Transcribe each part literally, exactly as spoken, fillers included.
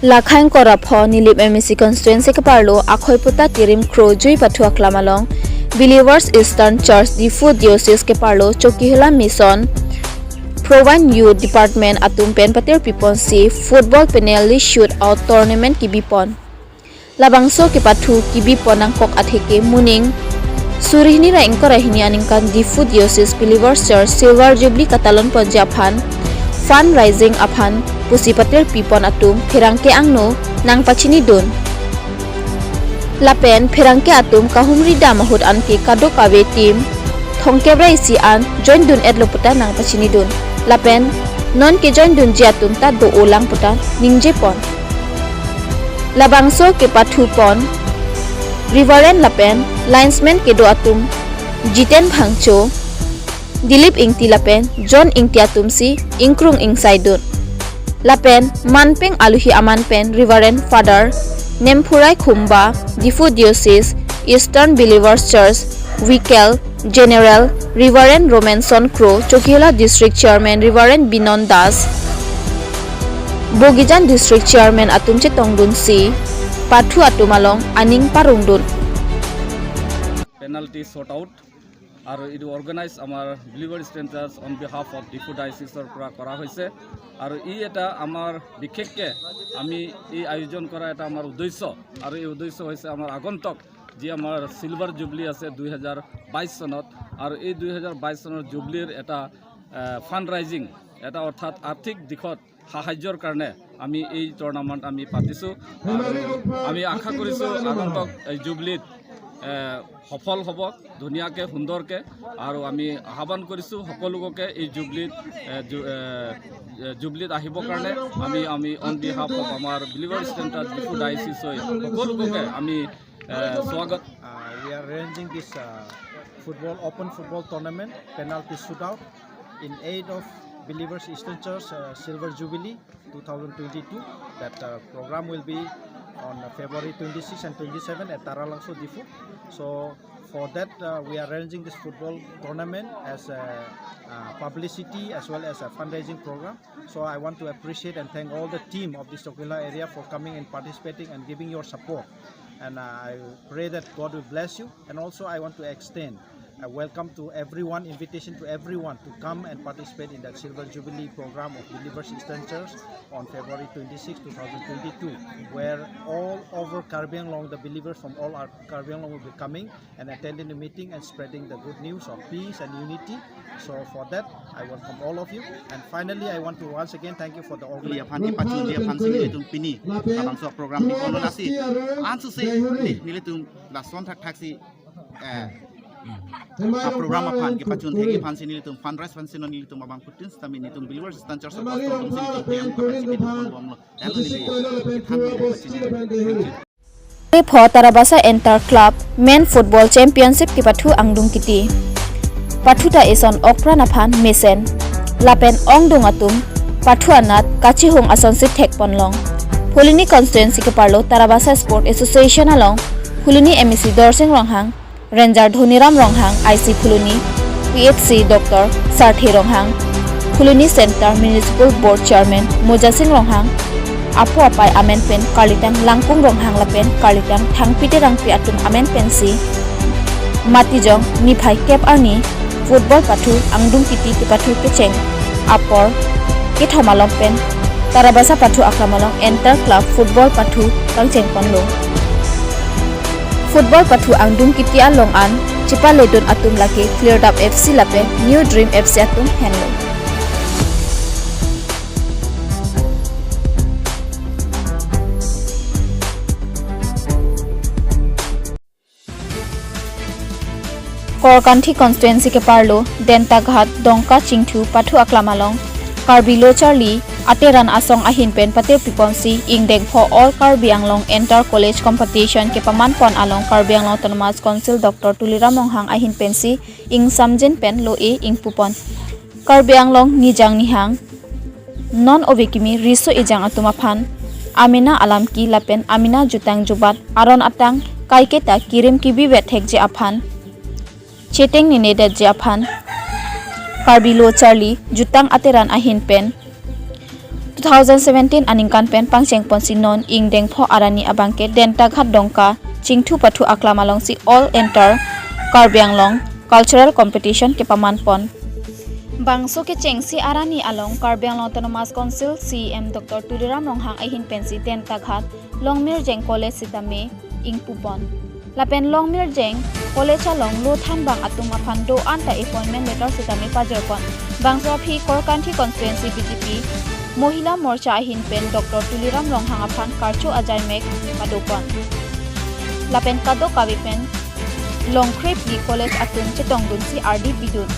Lakhang Korapho Nilip M A C constituency keparlo Akhoiputa Tirim Kro Jui Pathu Aklam along Believers Eastern Church Diphu Diocese keparlo Chokihola Mission Provine Youth Department atum pen patir piponsi football penalty shoot out tournament kibipon. Labangso kepathu kibipon nangkok atheke moning suri hini ra ingkoi ra hini aningkan Diphu Diocese Believers Church Silver Jubilee katalon ponji aphan fundraising aphan pusi patir pipon atum pherangke angno nangpachinidun. Lapen pherangke atum kahumri dam ahut anke kadokave team thomkep ra isi an join dun-etlo puta nangpachinidun. Lapen non kejoin dunji atum ta do-olang puta ningjepon. Labangso kepathupon Reverend lapen linesman kedo atum Jiten Phangcho, Dilip Ingti lapen John Ingti atumsi ingkrung ingsaidun. Lapen manpeng aluhi aman pen Reverend Father Nemphurai Khumba, Diphu Diocese Eastern Believers Church Vicar General, Reverend Romanson Kro, Chokihola District Chairman Reverend Binon Das, Bogijan District Chairman atum chetongdunsi pathu atum along aning parongdun. Penalty shoot out আৰু এইটো অৰ্গেনাইজ আমাৰ বিলিভাৰ ষ্টেণ্ডাৰ্ছ on behalf of Diphu ডায়চিছৰ পৰা কৰা হৈছে। আৰু ই এটা আমাৰ বিশেষকৈ আমি এই আয়োজন কৰা এটা আমাৰ উদ্দেশ্য, আৰু এই উদ্দেশ্য হৈছে আমাৰ আগন্তুক যি আমাৰ চিলভাৰ জুবলি আছে দুই হাজাৰ বাইছ চনত, আৰু এই দুই হাজাৰ বাইছ চনৰ জুবলিৰ এটা ফাণ্ড ৰাইজিং, এটা অৰ্থাৎ আৰ্থিক দিশত সাহায্যৰ কাৰণে আমি এই টুৰ্ণামেণ্ট আমি পাতিছোঁ। আৰু আমি আশা কৰিছোঁ আগন্তুক এই জুবলিত এ, সফল হ'ব ধুনীয়াকৈ সুন্দৰকৈ। আৰু আমি আহ্বান কৰিছোঁ সকলোকে এই জুবলিত এ, জু- এ, এ, জুবলিত আহিবৰ কাৰণে। আমি আমি অন বিহাফ অফ আমাৰ বিলিভাৰ ষ্টেণ্ডাৰ্ছ ডিফু ডায়চিছ হৈ সকলোকে আমি এ, স্বাগত। Uh, we are arranging this uh, football open football tournament penalty shootout in aid of Believers Eastern Church uh, Silver Jubilee two thousand twenty-two. That uh, program will be on February twenty-six and twenty-seven at Taralangso Diphu. So for that uh, we are arranging this football tournament as a uh, publicity as well as a fundraising program. So I want to appreciate and thank all the team of this Chokihola area for coming and participating and giving your support. And uh, I pray that God will bless you. And also I want to extend a welcome to everyone, invitation to everyone to come and participate in that Silver Jubilee program of Believers Eastern Church on February twenty-six, two thousand twenty-two, where all over Karbi Anglong, the believers from all our Karbi Anglong will be coming and attending the meeting and spreading the good news of peace and unity. So for that, I welcome all of you. And finally, I want to once again thank you for the Puli organization. aphan kepachunji aphan si nelitum pini labangso program ni kono nasi ansu se nelitum lason thakthak si eh, a program aphan kepachun thek aphan si nelitum fundraise aphan si non nelitum abang putin sitame nelitum Believers Eastern Church of Pastor atum si nelitum piyam aphan si nelitum bomlo. Lalu neli ketham neli pachunji. Pho Tarabasa Inter Club Men Football Championship kepathu angdung kiti. Pathu ta eson okpran aphan mesen. Lapen ongdung atum pathu anat kachihung asonsi thekponlong. Phuloni constituency keparlo Tarabasa Sport Association along Phuloni M A C Dorsing Ronghang, Ranger Dhoniram Ronghang, I C Phuloni, P H C Doctor Sarthe Ronghang, Phuloni Center Municipal Board Chairman Mojasing Ronghang, apo apai amen pen karlitang Langkung Ronghang lapen karlitang Thangpi Terangpi atum amen pensi Matijong niphai kep arni football pathu angdung kiti kepathu kecheng apor kethom along pen Tarabasa pathu aklam along Inter Club football pathu kangchengponlo. Football pathu angdung kiti along an chepaledun atum lake Cleared Up F C lapen New Dream F C atum henlo. Korkanthi constituency keparlo Dentaghat Dongka Chingthu pathu aklam along Karbi Lo Charli Ateran Asong ahin pen patir piponsi ingdeng pho All Karbi Anglong Inter College Competition kepamanpon along Karbi Anglong Autonomous Council Doctor Tuliram Ronghang ahin pensi ingsamjin pen lo-e ingpupon. Karbi Anglong nijang nihang non ove kimi riso ejang atum aphan amena alam ki lapen amena jutang jubat aron atang kaiketa kirim kibi vet thekji aphan cheteng nene detji aphan Karbi Lo Charli Jutang Ateran ahin pen two thousand seventeen aningkan pen pangcheng ponsi non ingdeng pho arni abangke Dentaghat Dongka chingthu pathu aklam alongsi All Inter Karbi Anglong Cultural Competition kepaman pon. Bangso kechengsi arni along Karbi Anglong Autonomous Council C E M Doctor Tuliram Ronghang ahin pensi Dentaghat Longmirjeng College sitame ingpu pon. Lapen Longmirjeng College along lo thanbang atum aphan do-an ta appointment letter sitame pajir pon. Bangso aphi Korkanthi Constituency B J P Mohila Morcha ahin pen Doctor Tuliram Ronghang aphan karcho ajaimek pado pon. Lapen kadokave pen longkrep di college atum chetongdunsi ardi pidun.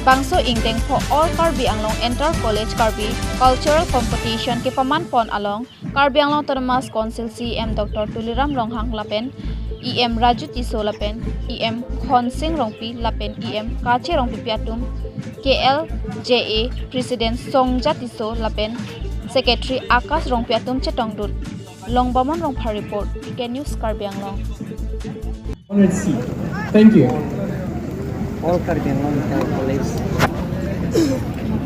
Bangso ingdeng pho All Karbi Anglong Inter College Karbi Cultural Competition kepaman pon along Karbi Anglong Autonomous Council C E M Doctor Tuliram Ronghang lapen E M Raju Tisso lapen E M Khonsing Rongpi lapen E M Kache Rongpipi atum, K L J A President Songja Tisso lapen Secretary Akash Rongpi atum chetongdun. Longbamon Rongphar report, T K News Karbi Anglong. Honored C. Thank you. All Karbi Anglong Inter College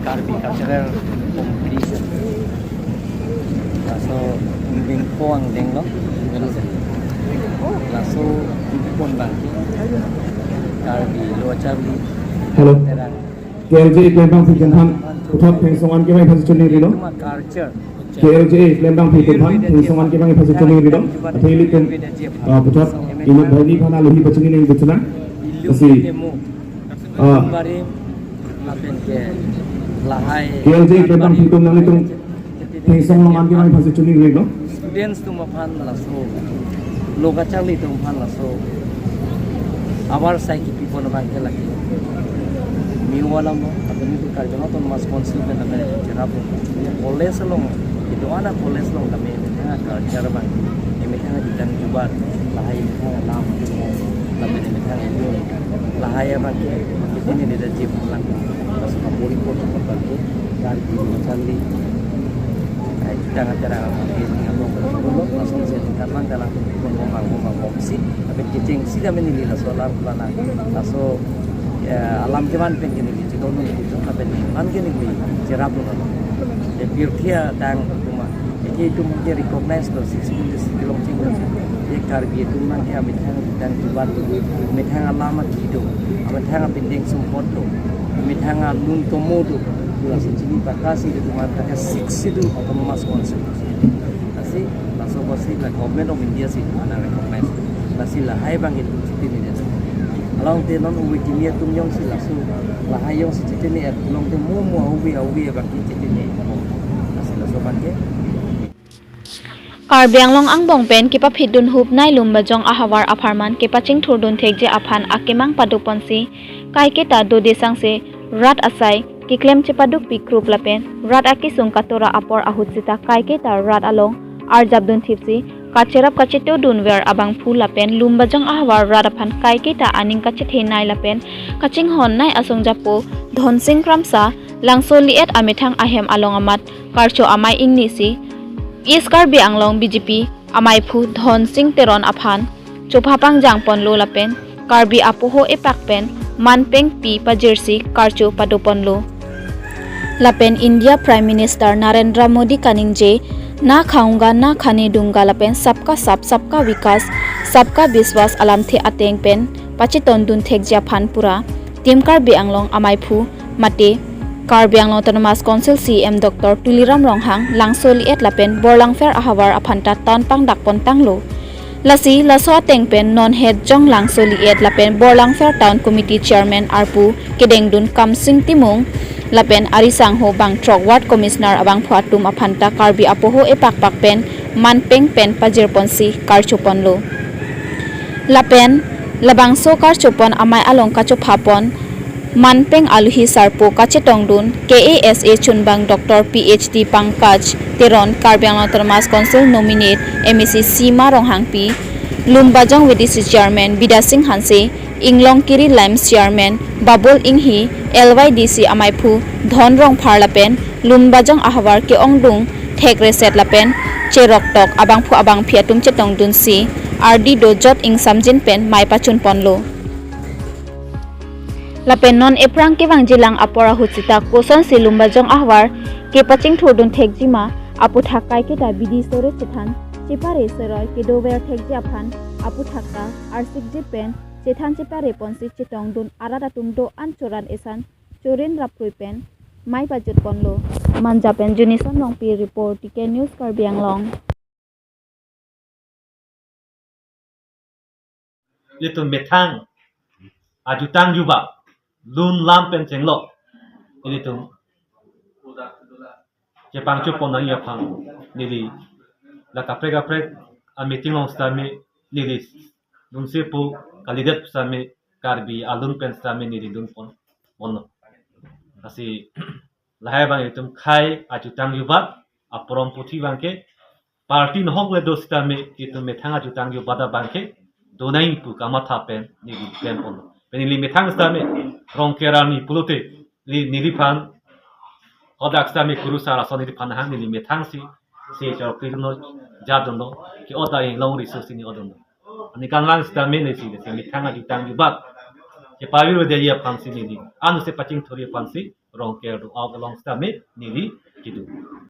Karbi Cultural Competition. Laso ingdeng pho angdeng lo. Laso ingdeng pon bang Karbi Lo Charli. Hello. Terang. K L J A klembang si kenhan puthot thengsong an kemai phasi chuningri lo. Culture. K L J A klembang phi atum aphan thengsong an kemai phasi chuningri lo. Athe ilitum, ah, puthot inut banghini aphan alohi pachini nangji chunang. Lasi, ah, Barim, lapen ke lahai K L J A klembang phi atum nanglitum thengsong long an kemai phasi chuningri lo. Students atum aphan laso, lo kacharli atum aphan laso, abar sai kipi pon abangke lake. Miwa lam lo, atau itu Karbi Anglong Autonomous Council pen abang cherap lo. College along, kedo-an a college along kami methang culture abang, methang a jutang jubat, lahai methang a lam, kami methang a yun, lahai abangke, kita ini leadership lang, laso kapuri pon abangke, Karbi Lo Charli. Ai, tang acara apa? Ini apa? Kalau langsung saya tentang dalam pun ngomong ngomong ngomong si, tapi kecing si kami ini laso alam kelana, laso, ya, alam keman pen kini gitu, non gitu, tapi ini man kini ini cherap lo. Ya, pirthia tang cuma. Jadi itu mungkin recognize lo sixteen district along cing lo. Ya, Karbi atum nang ke amethang jutang jubat, amethang alam akido, amethang abindeng sumpot do, amethang alung tomo do. Laso chini bakasi do, teman kata six itu Autonomous Council. Lasi, laso apotsi la Government of India si mana recognize. Lasi lahai abang itu chitini dia. Along te non uwi kimi atum jongsi laso, lahai jongsi chitini et, along te mo mo uwi uwi abang chitini. Lasi laso abangke. Karbi Anglong angbong pen kepaphit dunhup nei Lumbajong ahavar apharman kepachingthur dunthekji aphan akemang pado ponsi kaiketa dode sangse rat asai keklem chepadukpi krup lapen rat akesung katora apor ahut sita kaiketa rat along arjap dunthipsi kacherap kacheto dunver abangphu lapen Lumbajong ahavar rat aphan kaiketa aning kachethe nei lapen kachinghon nei asong japo Dhonsing Kramsa Langso Liet amethang ahem along amat karcho amei ingnisi East Karbi Anglong B J P ameiphu Dhonsing Teron aphan chopha pangjang ponlo lapen Karbi apoho epak pen manpeng pi pajirsi karcho pado ponlo. Lapen India Prime Minister Narendra Modi kaningje, "Na khaunga na khane dunga lapen sabka saath sabka vikas, sabka vishwas alamthe ateng pen pacheton dunthekji aphan pura Team Karbi Anglong ameiphu mate Karbi Anglong Autonomous Council C E M Doctor Tuliram Ronghang Langso Liet lapen Borlangpher ahavar aphanta ton pangdak pon tanglo." Lasi laso ateng pen non het jong Langso Liet lapen Borlangpher Town Committee Chairman arpu kedengdun Kamsing Timung lapen ari sangho bangthrok Ward Commissioner abangphu atum aphanta Karbi apoho epakpak pen manpeng pen pajir ponsi karcho ponlo. Lapen labangso karcho pon amei along kachopha pon manpeng aluhi sarpo kachetongdun K A S A chunbang Doctor P H D Pankaj Teron, Karbi Anglong Autonomous Council nominate M A C Sima Ronghangpi, Lumbajong V D C Chairman Bidya Sing Hanse, Inglongkiri Limes Chairman Babul Inghi, L Y D C ameiphu Dhon Rongphar lapen Lumbajong ahavar ke-ongdung thek reset lapen cheroktok abangphu abangphi atum chetongdunsi ardi dojot ingsamjin pen mei pachun ponlo. Lapen non ephrang kevangjilang apor ahut sita kosonsi Lumbajong ahavar kepachingthurdun thekjima aputhak kaiketa bidi sore chethan chepare sore kedover thekji aphan aputhak ta arsikji pen chethan chepare ponsi chetongdun arat atum do-an choran esan chorin raprui pen mai pajut ponlo. Manja pen Junison Rongpi report, T K News Karbi Anglong. Ilitum methang ajutang jubak lun lam pen chenglo. Ilitum chepangchupon nangji aphan neli la kaprek kaprek a meeting along sitame neli nungse pu kalidet sitame Karbi alun pen sitame neli lun pon ponlo. Lasi lahai abang itum khei ajutang jubak aporom puthi abangke party nohok le do sitame itum methang ajutang jubak abangke donai pu kamatha pen neli klem ponlo. Pen neli methang sitame Rongker arni pulote neli, neliphan hadak sitame kurusar ason neliphan hang neli methang si se chorkri dunlo, jadunlo, ke-ot ta inglong riso si neli otdunlo. Ani kanglang sitame neli si, si methang ajutang jubak kepavir vedeji aphan si neli anuse pachingthurji aphan si Rongker do-an along sitame neli kedun.